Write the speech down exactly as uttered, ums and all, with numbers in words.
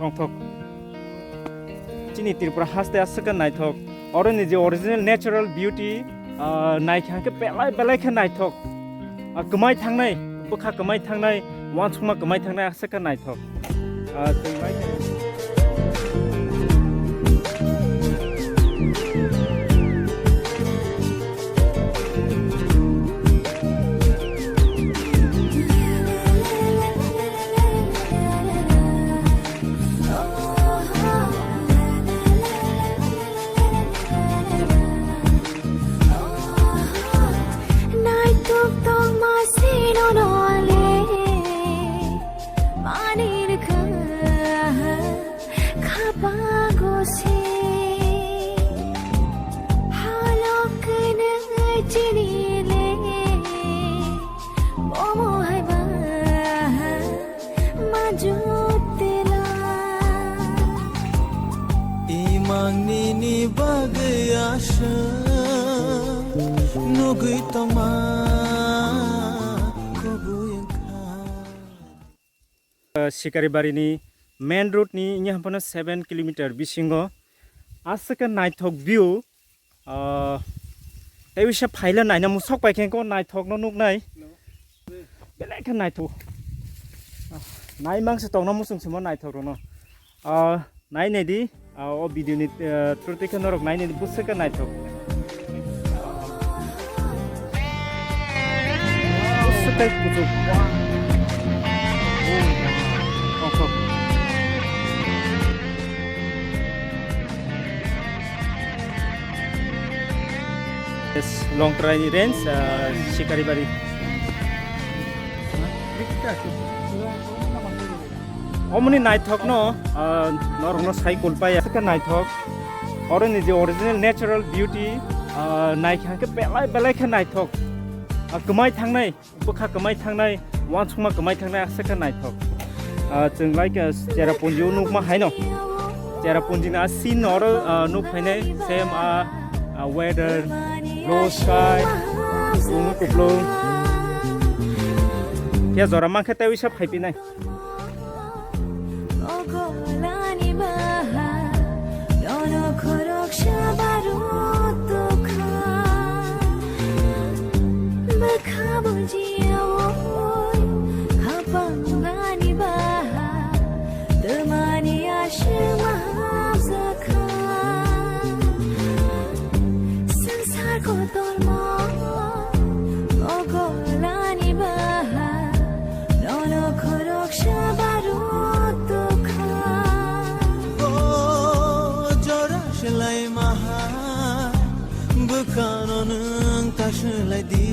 Nongthok. Chini Tripura haste aswk khe naithok. Oro ni je original natural beauty, ah, naikha khe belai belai khe naithok. Ah, kwmai thangnai, bwkha kwmai thangnai, uansukma kwmai thangnai aswk khe naithok. Ah, chwng naikha. Naituk tongma sino nole, manir kha, khapango se. Halok kene chinile, momo hai ma. Manjotela. Imang nini bagwi aswk nugwi tongma kubui wngkha. Sikaribari ni main road ni wngya haphano seven kilometer bisingo aswk khe naithok view. Ah, tei bisa phaila naina musok pai khe ko naithok no nuknai. Belai khe naithok. Ah, nai mang se tongna musung simo naithok rono. Ah, nai nai di, ah, o video ni, ah, through tei khe norok nai nai di buswk khe naithok. Buswk khe kuchuk. Oh, oh. Yes, Longtrai ni range, ah, Sikaribari. Omoni naithok no, ah, norok no sai kulpai ya. Khe naithok. Oro ni je original natural beauty, ah, naikha khe belai belai khe naithok. Ah, kwmai thangnai. Bwkha kwmai thangnai, uansukma kwmai thangnai, aswk khe naithok. Ah, chwng like, ah, Cherrapunji o nukma haino. Cherrapunji ni a scene no oro, ah, nuk phainai, same, ah, ah, weather, blue sky, kupulung kupulung. Phiya jora mankhe tei uisa phaipinai. Ogolani baha, nono khoroksa barut tokha. Bwkha bujiya oi, khapangani baha, twmani aswk mahapjakha. Swngchar kotor mo, ogolani baha, nono khoroksa barut tokha. O jora swlai maha, bwkhano nwng ta swlai di.